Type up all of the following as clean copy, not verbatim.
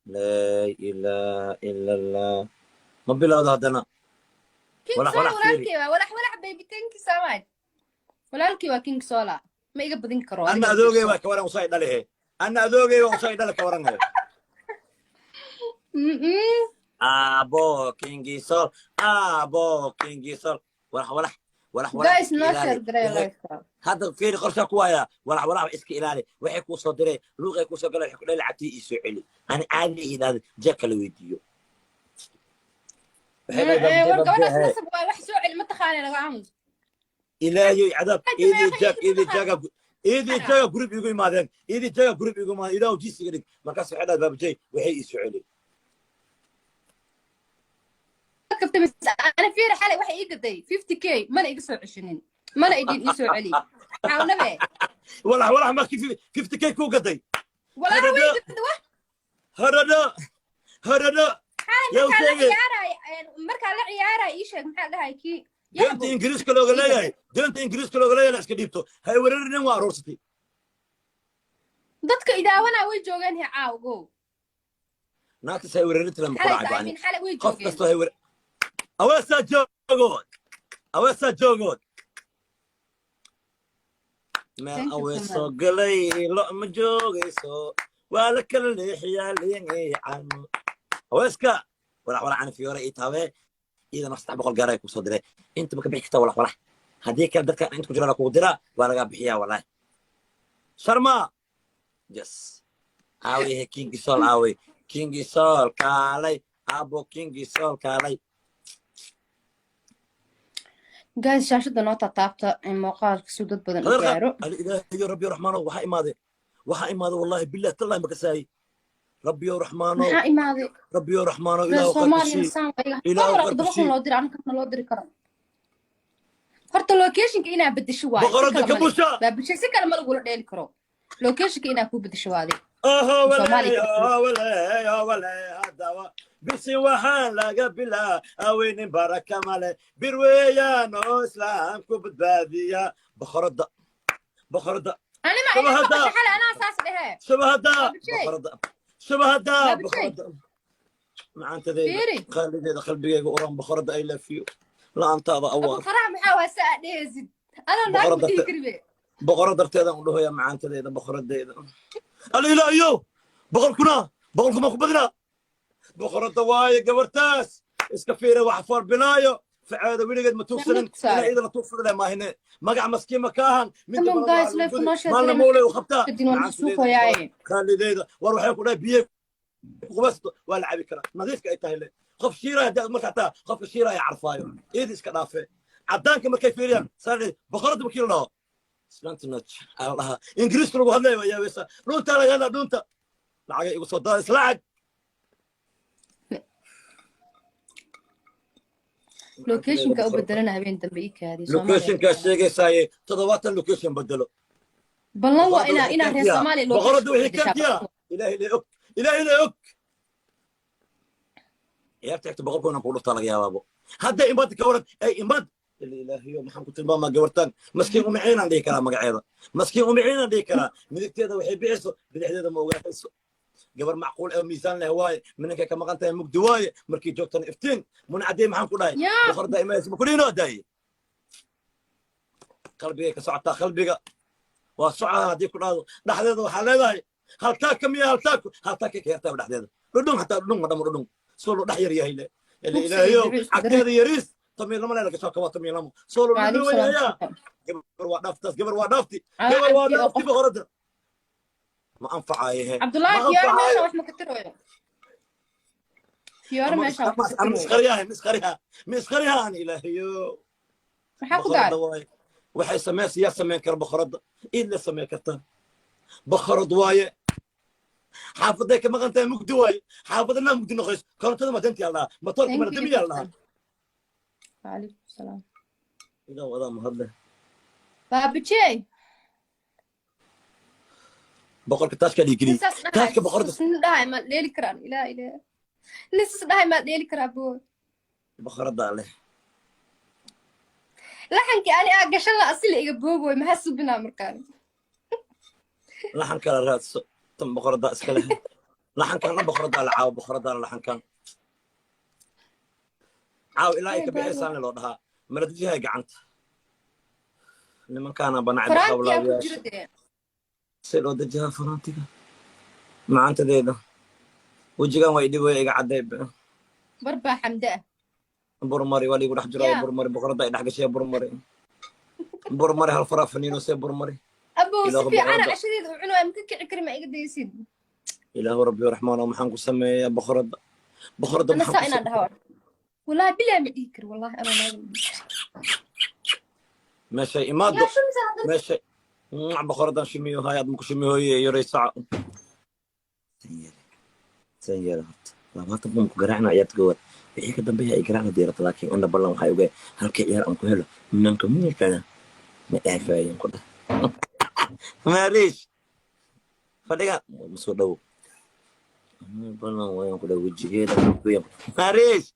Laa ilaaha ila Allah. Ma bilowda haddana. King Walax, Sola. walax, fiiri. Walaalkii waa walax walax. Baby, thank you so much. Walaalkii waa King Sola, ma iga badin karo. Anna Adiga adoogay fiirso. Waa ka waran usay dhalehe. Anna adoogay waa usay dhale, ka waran he. Aabo Kingi Sol, aabo Kingi Sol, walax walax walax walax. Guys, Iska noo ilaali. share gareeya live-ka. Hadda fiiri, qorshaa ku hayaa. Walax walax, iska ilaali. Waxay kuu soo direen luuqay kuu soo galeen, waxay ku dhahay lacagtii ii soo celi. Ani caadi idhaahda jeebka la weydiiyo. Waxay dhahay War babjee, gabadhaas babjee. Nasab waay, wax soo celi ma taqaana, naga aamus. Ilaahiyoy cadaab. Hadda Iidii meeqa jaag iidi iidii mataqaan? Jaaga iidii jaaga group igu imaadeen, iidii jaaga group igu imaadeen. Ilaahu jiis iga dhig. Markaas waxay dhahay baabjey waxay ii soo celi. Ana fiiri, xalay waxay ii gaday 50K, mana iga soo ceshinin, mana idin ii soo celi xawnabe. Walax walax, markii 50K kuu gaday? Walaahi way Hadada. gaday wax. Harada harada. Xalay Yaa u markaa la sheegay. ciyaaraay, markaa la ciyaaraay, ii sheeg maxaa dhahay kii Deenta yaxbo Ingiriiska looga leeyahay, deenta Ingiriiska looga leeyahay iska dhiibto. Hay weerarinin, waa aroorsatay. Dadka idaawanaa way joogeen he caawgo. Naagtas hay weerarinta lama Xalay quracay bani. I mean, xalay way Qof joogeen. kastoo hay weer aweesaa joogood, aweesaa joogood meel. Thank you so Aweesoo much. galay lo ma joogayso, waa la kala leexiyaa liingay calmo. Aweeska walax walax, ani fiyoore ii taabee, iyadana 300 gaaray kusoo diray. Inta ma ka bixi kartaa walax walax? Haddii kale dadka inta ku jirana kugu diraa, waa lagaa bixiyaa. Wallahi sharma, yes, aaway he Kingi Sol, aaway Kingi Sol, kaalay abo Kingi Sol, kaalay. Guys, shaashada noo taataabta in muuqaalka si dad badan u gaaro. Ali ilaahayo, rabbiyo raxmaano, waxaa imaaday, waxaa imaaday, wallahi billahi tallahi makasaayey, rabbiyo raxmaano. Maxaa imaaday? Rabbiyo raxmaano. Reer Ilaahu khayrku Soomaaliya sii. Saan waa Ilaahu iga khayrku 7000 sii. loo dira, anakana loo diri karo. Horta locationka inaa bedesho waaye, si Boqorada kale male. Kabusha. Baabushe, si kale ma lagula dheeli karo. Locationka inaa kuu bedesho waade. Oho. Soomaaliya. Wale wale wale, haddaba bisi waxaan laga bilaa aweynin baraka male, bir weeyaan oo islaamku badbaadiya. Boqorada, boqorada. Anima Saba idin hadda. maqasho xale anaa saas dhehe. Shabahada. Baabushe. Boqorada, shabahada. Baabushe. Boqorada macaantadeeda. Fiiri. Qaalideeda, qalbigayga uran, boqorada, I love you, la-aantaada Abu awaar. Farax, maxaa waa saa dhehaysid anoo naag ma Boqorada. dhihi karibe. Boqoro darteedaan u dhahoyaa, macaantadeeda, boqoradeeda. Alla ilaahiyo, 100 kuna, 100 kuma ku badinaa. Boqorada waaye gabartaas, iska fiira wax foolbinaayo faceeda weligeed ma tuugsanin. Maxamuud Saare. Ilaa iyadana tuugsada leh maahine, magac maskiin ma ka ahan midda. Come on, Badan waa guys, live lagu noo share maalna gareey. mawlay u qabtaa. Kadin waan Macaantadeeda, suuqayaaye. qaalideeda. War waxay ku dhahay biyo qubaysto waa la cabi karaa, nadiifka ay tahay le. Qof shiiraya hadii marka hataa qofka shiiraya carfaayo, iyada iska dhaafee. Caddaanka markay fiiriyaan saa boqorada markii la dhaho islaanta noj aa la dhahaa. Ingiriiska lagu hadlaya waa yaabaysa, dhuntaa laga hadlaa, dhunta lacagay igu soo dara islacag. Locationka u bedelana habeen dambe ii kaadi. Locationkaa sheegaysaaye, 70 location bedelo. Ballan waa inaa reer Soomaaliya Boqorada location wixii bedeshaa. kantiya, ilaahay la og, ilaahay la og. Ciyaarta xigta 100 kun ku dhuftaa laga yaabaabo hadda imad ka waran ay imad. Ilaahiyo, maxaan ku tilmaamaa gabartan? Maskiin umiciinaan dhihi karaa, magaceeda maskiin umiciinaan dhihi karaa. Midigteeda waxay bixiso bidixdeeda ma ogaanayso. Gabar macquul ee miisaan leh waaye. Mininkay ka maqan tahay mugdi waaye, markii joogtana iftiin. Munacadey, maxaan ku dhahay? Yaa. Boqorada imaysa ma kudhiinoo daaye, qalbigay ka socotaa, qalbiga waa socdaa. Haddii ku dhahdo dhexdeeda waxaa leedahay haltaaka miya, haltaaku haltaaka ka yartaa dhexdeeda dhudhun, hataa dhudhun ma dhamo, dhudhun soo loo dhex yar yahay le ila. Mugsi iyo Ilaahayow. duco isku daray. Cagteeda yariis tomiilamo le laga soo kaba tomiilamo soo loo Waalaikum dhudhun salaam. yahayaa. Gabar waa dhaaftaas, gabar waa dhaafti, Anaa gabar waa cabdi oo dhaafti. Qof Boqorada ma anfacaye he. Cabdullaahi Ma Fiyoore meesha anfacayo. wax ma ka tirayo. Fiyoore meesha wax ma ka Ama tirayo. Isqariyaha misqariha misqariha aan ilaahayo. Maxaa ku Boqorada daaray? Waaye waxay sameyn, yaa sameyn kara boqorada? Iid la sameyn kartaa, boqorad waaye. Xaafaday ka maqan tahay mugdi waaye, xaafadana mugdi noqoyso. Korontada ma danti dhahaa, matoorka Thank mana you. damiyaa la dhahaa. Waalaikum salaam. Idaa wadaa mahadle. Baabajey. Boqorka taashka dhiigeliy. Ninsaas dhahay. Taashka boqorada. Nin dhahay ma dheeli karaan, ilaa ilaa ninsaas dhahay ma dheeli karaa boo. Boqoradaa leh. Laxankii ani aa gashan la asila iga booboy, maxaa subinaa markaan? Laxan kala raadso, tan boqoradaa iska leh. Laxankan dhan boqoradaa la caawo, boqoradaa laxankan caaw ilaa ay ka bixaysaana loo dhahaa maladajihay gacanta nimankaana banacay. Farantiyaa ku jiro dee. See loo dejihaa farantiga? Macantadeeda wejigan waa idhibooya, iga cadday. Barbaa xamde ah. Burmari waa liigu dhex jiraa. Yeah. Burmari, boqoradda ay dhex gashay. Burmari, burmari, hal faraa faniino, see burmari. Abow, si Ilaahu fiicana boqoradda. Cashadeeda u cuno, ma ka kici kari, ma iga daysid. Ilaahu rabbi raxmaano, maxaan ku sameeyaa boqoradda, boqoradda? Ana Maxaan saa ku inaan dhaho, wallahi bilaa ma dhihi kari, wallahi anoo naaga ma dhihi kari. Meeshay imaado. Yaa shumisa hadda. Meeshay boqoraddan shimiyo hayaad maku shimihooye yoray saca san yeela. Horta 20,000 ku garaacna ciyaarta gowaad, wixii ka dambeeya ay garaacna diirata, laakiin ina ballan waxay ogaay halkii ciyaar aan ku helo nanka miirkana ma dhaafaayeen ku dhah. Maariish fadhiga ma soo dhowo, ballan wayan ku dhah wejigeeda. Maariish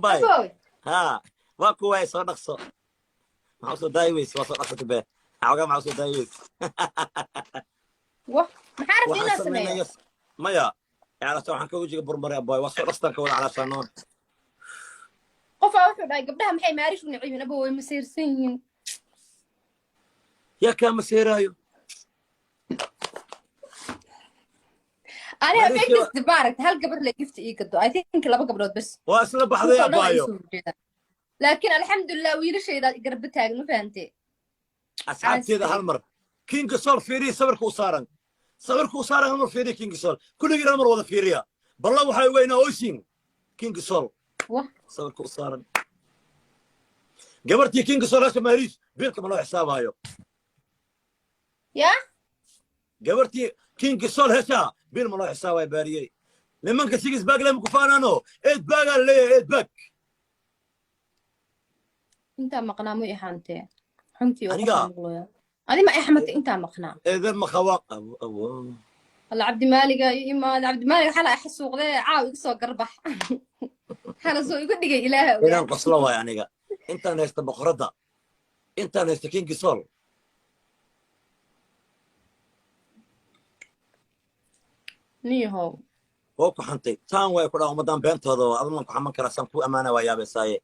bay. Abow. Ha, waa kuwaay, soo dhaqso. Maxaa usoo daayi weyse? Waa soo dhaqsata be xoogaa, maxaa usoo daayi weyse? Wah, maxaa rabta Waxaan inaan sameeyo? Sameynaya maya, calaasha waxaan ka wejiga burmaray aboy, waa soo dhaqstaan ka wada calaashaano. Qofaa wuxuu dhahay, gabdhaha maxay maarish u neceb yihiin? Abow, way maseyrsan yihiin. Yaa kaa maseeraayo? Aniga Maariish. Habeen kasta maaragta hal gabar le gift ii gado, I think laba gabdhood bas. Waa isla baxday. Kuwa dhan waa Abaayo. ii soo horjeedaan, laakiin alxamdulilah wiilashaydaa garba taagan, ma fahantee? Asxaabteeda, hal mar Kinga Sol fiiriya, sawirka u saaran, sawirka u saaran hal mar fiiriya. Kinga Sol kulligiin hal mar wada fiiriya. Ballan waxay ogeynaa oysin Kinga Sol. Wah. Sawirka u saaran gabartii Kinga Sol hasha Maariish biilka ma loo xisaabaayo. Yaa. Gabartii Kinga Sol hesha biil ma loo xisaabayo. Baariyey nimanka six pack lema ku faanaano, eight pack-aa leeyahay, eight pack. Intaa maqnaa mu ixaantee xuntii oo Aniga? qofka maqlooya adi ma ixmatay intaa maqnaa. Eedan ma qaba abo abo. Alla, Cabdimaaliga ii imaada. Cabdimaaliga xala xasuuqdee, caaw iga soo garbax, xala soo igu dhigay, ilaaha ogaa. Inaan qoslo waayo aniga intaan haysta boqoradda, intaan haysta Kingi Sol. Niyahow. Waa ku xantay taan way ku dhaa ummadan beentooda waa adun ku xaman karaa, saan ku ammaana waa yaabaysaaye.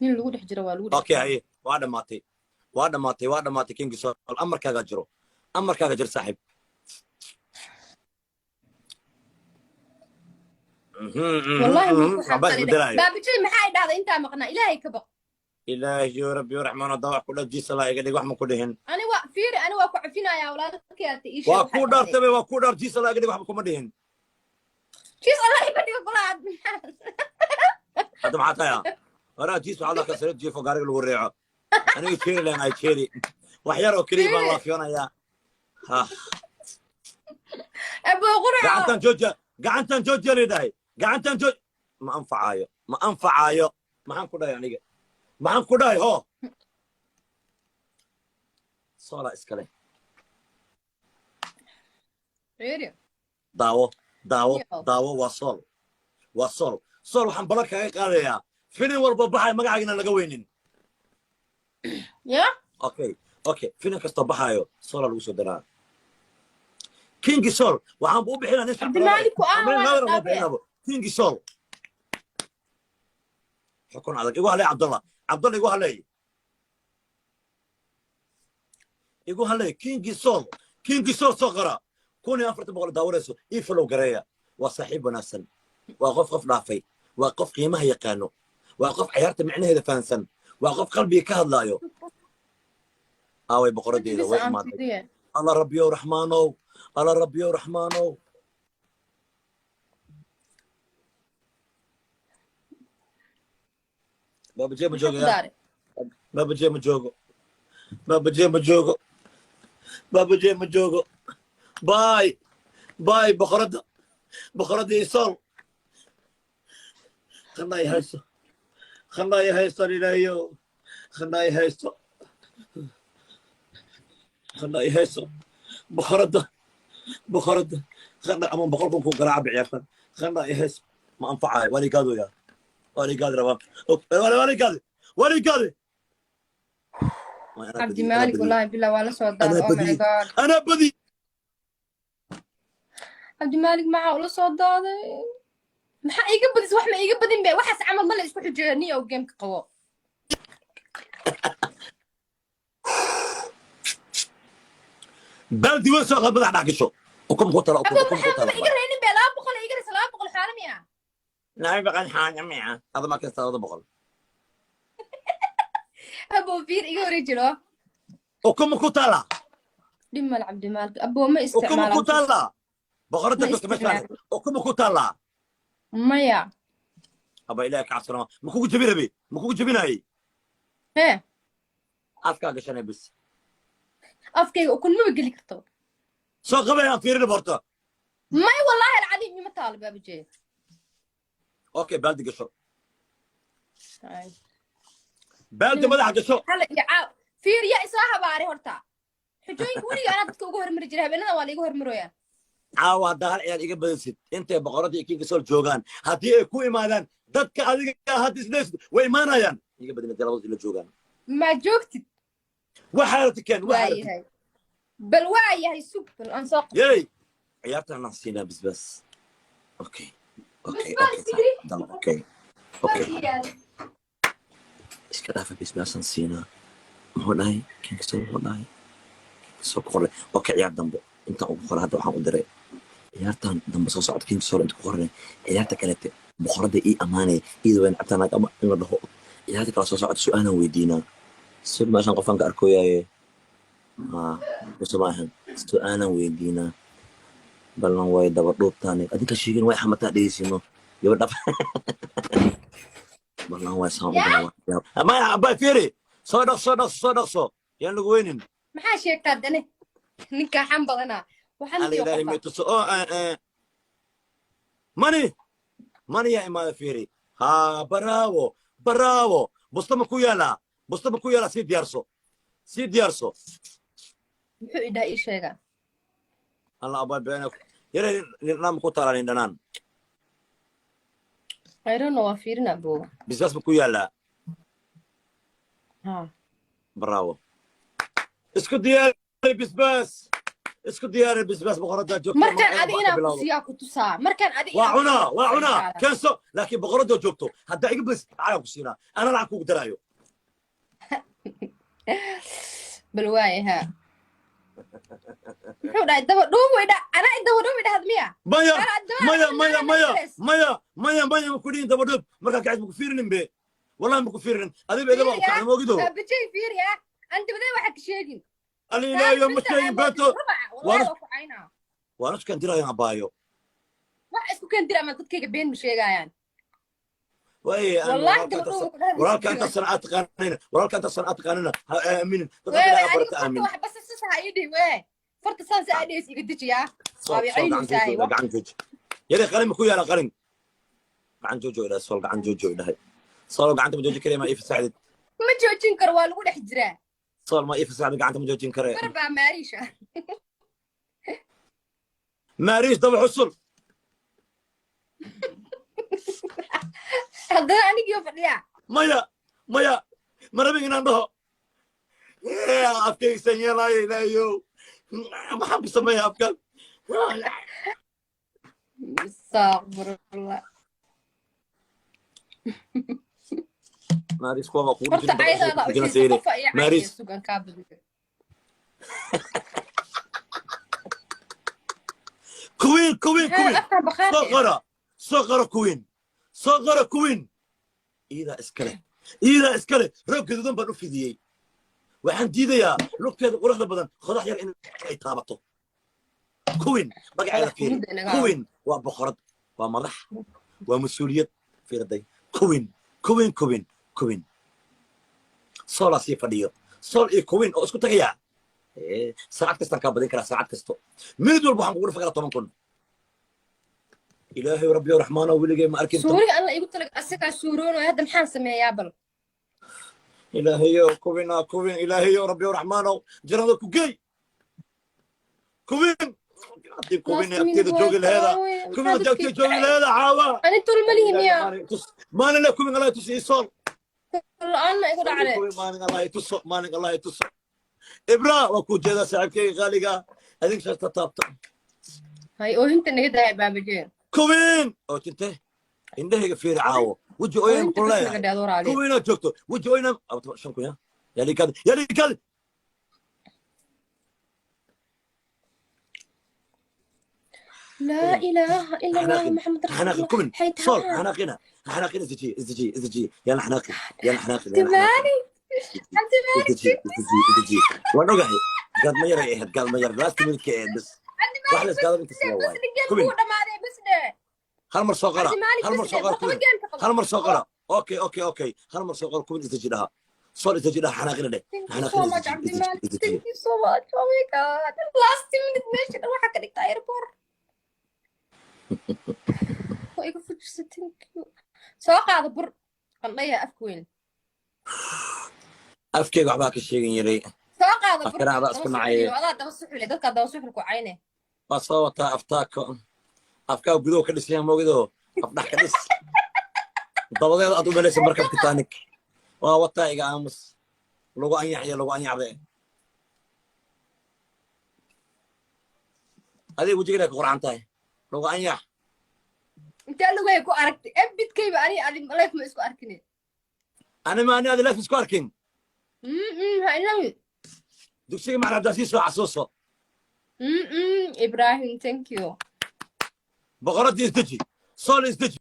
Nin lagu dhex jiro waa lagu dhex Okay, haye, waa dhammaatay, waa dhammaatay, waa dhammaatay. Kingi Sol, amarkaaga jiro, amarkaaga jiro saaxiib. Wallahi wuu ku Waxbaa xansanay. isbedelaayo. Baabijay, maxaa i dhahday intaa maqnaa? Ilaahay ka baq. Ilaahiyo rabbiyo raxmaan, haddaa wax ku dhajiisa laa iga dhig, wax ma ku dhihin. Ani waa fiiri, ani waa ku cafinayaa walaalkay, aad ii sheeg. Waa Waxaa kuu dhahday. Dhaartabe waa kuu dhaar, jiisa laa iga dhig, waxba kuma dhihin. Jiis Allah iga dhigo kula aad. Hadda maxaa tahay waraa? Jiis waxaa laka sare jiifo gaariga lagu reeco. Aniga jeeri leen ay jeeri wax yar oo keliya baan laafiyoonayaa ha. Abuu quraco. Gacantan jooja, gacantan jooja lidhahay, gacantan jooj. Ma anfacaayo, ma anfacaayo. Maxaan ku dhahay aniga? Maxaan ku dhahay? Ho soolaa iskale. Fiiri. Daawo, daawo. Yo. Daawo, waa Sool, waa Sool, Sool. Waxaan balan kaga qaadayaa filin walba baxay magacaagina laga weynin. Ya. Okay, filin kastoo baxaayo Soolaa lagu soo daraa. Kingi Sool waxaan u bixinaa nin. Cabdimaalik ku ah Amrin waa nadar loo dhaafee. bixinaabo Kingi Sool. Xukun adag igu halay Cabdallah, Cabdallah igu halay, igu halay. Kingi Sool, Kingi Sool soo qara. 1400 daawanayso, ii follow gareeya. Waa saaxiib wanaagsan, waa qof qof dhaafay, waa qof qiimaha yaqaano, waa qof cayaarta micnaheeda fahansan, waa qof qalbiga ka hadlaayo. Aaway boqoradeeda? Wejigiisa Way aan imaaday. fiiriye. Alla rabbiyow raxmaanow, alla rabbiyow raxmaanow. Baabajee ma Maxaa ku joogayaa? daaray? Baabajee ma joogo, baabajee ma joogo, baabajee ma joogo. Baay baay boqoradda, boqoradda isool. Khanay haysto, khanay haysto, ilaahiyow khanay haysto, khanay haysto. Boqoradda, boqoradda khana ama 100,000 ku garaaca biciyaartan. Khanay haysto, ma anfacayo. Waa ligaadooyaa, waa ligaadi rabaa, waa ligaadi, waa ligaadi. Anaa badiyey, anaa Cabdimaalik badiyey. Wallaahi billah waa la soo daaday. Anaa Oh my badiyey. God. Anaa badiyey. Cabdimaalik maxaa ula soo daaday? Maxaa iiga badis? Wax ma iiga badin be. Waxaas camal ma la isku xujeeyo, niyo gameka qabo. Baaldi weyn soo qaad, madax dhex gasho. Ukun ku tala, ukun, Abo ukun ku maxaa tala. maba iga reynin be. 200 iga reysa, 200 xaala miya? Nabi baqan xaanya miya? Ada ma kasta 200. Abo fiir, iga hore jiro. Ukun ku tala. Dhib male, Cabdimaalik. Abo ma Ukun isticmaala. ku tala. Boqorada Ma joogta meeshaan. isticmaalo. Ukun ku tala. Maya. Aba Ilaahay ka cabsano. Ma kugu jebin rabi? Ma kugu jebinayay? Hee. Afkaa gashanay bis. Afkayga ukun maba geli karto. Soo qabay, aan fiirin horta. May, wallaahi alcadiim ima taalo, baabajee. Okay, baaldi gasho. Baaldi madaxa gasho. Hala iyo caaw fiir, yaa isoo habaaray horta? Xujooyinka weliga anaa dadka ugu hormari jiray, habeenadan waa la iga hormarooyaa. Caawa haddaa hal ciyaar iga badisid, intay boqoradda iyo kinka sool joogaan, haddii ay ku imaadaan dadka adiga hadda isleesid way imaanayaan. Iga badin haddii labadu ila joogaan. Ma joogtid. Waxaa la tikeen, waxaa la Waayahay, bal waayahay, sug bal aan soo qabto. Yey, ciyaartan anaan siinaa bisbaas. Okay. Bisbaas. Okay. Yiri. Dal, okay, iska dhaafa, bisbaasaan siinaa. Muxuu dhahay kinka sool? Muxuu dhahay kinka sool ku qoray? Okay, ciyaar dambe intaan ugu qoray. Hadda waxaan u diray ciyaartan dambe soo socota kinka sool inta ku qoranay. Ciyaarta kaleete boqoradda ii amaanaya, iyada wayn cabtaan ama in la dhaho ciyaarta kale soo socota su-aalaan weydiinaa. Si meeshaan qofaan ka arkooyaye mise maahan? Su-aalaan weydiinaa. Ballan way daba dhuubtaane, adinka sheegin way xamataa dhegeysino gabadha. Ballan way saan u daba maya. Abay fiiri, soo dhaqso, dhaqso, soo dhaqso, yaan lagu weynin. Maxaa sheegtaa dane? Ninkaa xan badanaa waxaan Ala iyo Ilaahay qofa. May tuso oo mani mani yaa imaada. Fiiri ha, bravo, bravo. Busta ma ku yaalaa? Busta ma ku yaalaa? Sii diyaarso, sii diyaarso. Muxuu idhaa? Ii sheega. Alla abay beena yare, dhanaan ma ku taalaa? Nin dhanaan. Ayrona waa fiirina booba. Bisbaas ma ku yaalaa? Ha. Bravo, isku diyaari bisbaas, isku diyaari bisbaas. Boqoraddaa joogto. Markaan adi inaan ku siiyaa ku tusaa, markaan adi waa inaan ku cunaa siiyaa waa ku cunaa tusaa. Keenso, laakiin boqoradoo joogto haddaa iga bas lacagaan ku siinaa, ana lacag kugu daraayo. Bal waaye ha, muxuu dhahay? Daba dhuubu idha, anaa daba dhuubu idhahad miya? Maya. Anaa daba Maya, maya, maya. Maya. Maya, maya, maya, ma ku dhihin daba dhuub. Markaa kacid ma ku fiirinin be, wallahi ma ku fiirinin. Adiba idaba u kacda moogido. Baabajey, fiiriya, an dabadee waxaad ka sheegin. Alilaayo, ma sheegin beeto. Wallahi waa ku caynaa. Waan iskan dirayaan, abaayo. Wax isku keen dira ama dadkayga been ma sheegayaan. Waaye Wallahi daba dhuubu ku dhahay. Walaalka inta sana aad taqaanina, walaalka inta sana aad taqaanina, ha aaminin dadka Wee kale. wee, adiga Barata farta aamin. wax bas sas ha ii dhihi wee, farta saan sa adheys iga dejiyaa. Soo Waa soo gacan caynaysaa. joojo, gacan joojo. Yare, qalin ma ku yaala? Qalin gacan joojo idhahay sool, gacan joojo idhahay sool. Gacanta ma joojin kare? Ma ii fasaxdid? Ma joojin karo, waa lagu dhex jiraa. Sool, ma ii fasaxdid? Gacanta ma joojin kare. Bar baa maariisha. Maariish daba xusul. Haddana anigiyo fadhiyaa. Maya, maya, ma rabin inaan dhaho. Afkaysan yeelaayo. Ilaahayow, maxaan ku sameeyaa afkan? Astaqfirullah. Maariish kuwa baa kugu Horta dhijin caydaada daba u xiisa qofa iyo caydiya. Maariish. Sugan kaa badiyo. Queen, queen, queen. Afka Soo bakhaarka. Qora, soo qora queen, soo qora queen. Iidaa iskale, iidaa iskale. Roog gaduudan baan u fidiyey. Waxaan diidayaa lugteeda quruxda badan qodax yar in ay taabato. Queen magaceeda fiiri. Queen waa boqorad, waa madax, waa mas-uuliyad. Fiirday queen, queen, queen, queen. Soolaa sii fadhiyo, sool iyo queen oo isku tagayaa. Saacad kastaan kaa badin karaa, saacad kasto, minid walba waxaan kugu dhufan karaa 10,000. Ilaahay rabbiyo raxmaano, weligay ma arkin. Suuriga alla igu talag, asagaa suuroonayo. Hadda maxaan sameeyaa bal? Ilaahayo kuwina kuwin, ilaahayo rabbiyo raxmaanow, jannada ku geey kuwin. Haddii kuwin agteeda joogi laheeda, kuwin haddii agteeda joogi laheeda caawa. Ani tul malihi miya? Maalina kuwin alaa tusi isool. La-aan ma igu dhacde. Maalin Allah i tuso, maalin Allah i tuso. Ibra, waa kuu jeedaa, saaxiibkayga qaaliga. Adink shasta taabta. Hay, oohinta naga daaya, baabajeen. Kuwiin oo jinte, indhahayga fiiri, caawo weji ooyan Oohinta ku bas naga leeyahay. daa, adoor ali. Kuwiinaad joogto, weji ooyna 5,000 ya yalikaadi, yalikaadi. Laa ilaaha ila Allah. حناقين. Maxamed حناقين. rasuulullah. كوين. Hay صول. tahay. حناقينا حناقينا، ازدجي ازدجي ازدجي، يلا حناقي، يلا حناقي، يلا حناقي. Cabdimaalik, Cabdimaalik. ازدجي ازدجي ازدجي. Waan ogahay, gaad ma yaray ahayd, gaad ma yar, last minute ka ahayd. Bas wax la iskaada inta sida Bas waay. Game Kuwin. Kuu dhamaaday, bas dhe. Hal mar soo qora. Cabdimaalik. Hal mar Bas soo dhe. qora. War qaba Kuwin. Game-ka qaba. Hal mar soo qora. Okay, hal mar soo qora. Kuwin, isdeji dhaha, sol, isdeji dhaha, xanaaqina dheh. Thank you xanaaqina. so much, Isdeji. Cabdimaalik. Isdeji, isdeji. Thank you so much. Oh my God. Last minute meesha dhan waxaa ka dhigtaa airport. Waa iga fujisay. Thank you. Soo qaada bur. Qandhaya afka weyn. Afkeyga waxbaa ka sheegan yaray. Soo qaada bur. Afkana adaa isku Daba nacay. suxuliyo. Adaa daba suxule. Dadkaa daba suxul ku cayne. Waa soo wataa aftaako, afkaa gudow ka dhisaya mogido, afdhax ka dhis, dabadeed aad u malaysa markab Titanic. Waa wataa, iga aamus, lagu anyaxyo, lagu anyaxde. Adiga wejigana ka qurxan tahay, lagu anyax. Intee lugay ku aragtay? Ebidkayba ani adi life ma isku arkine. Ani ma ani adi life isku arkin. Ha ilawi. Dugsiga macna Abdaasiis soo xasuuso. Ibrahim, thank you. Boqoradii, isdeji, sool, isdeji.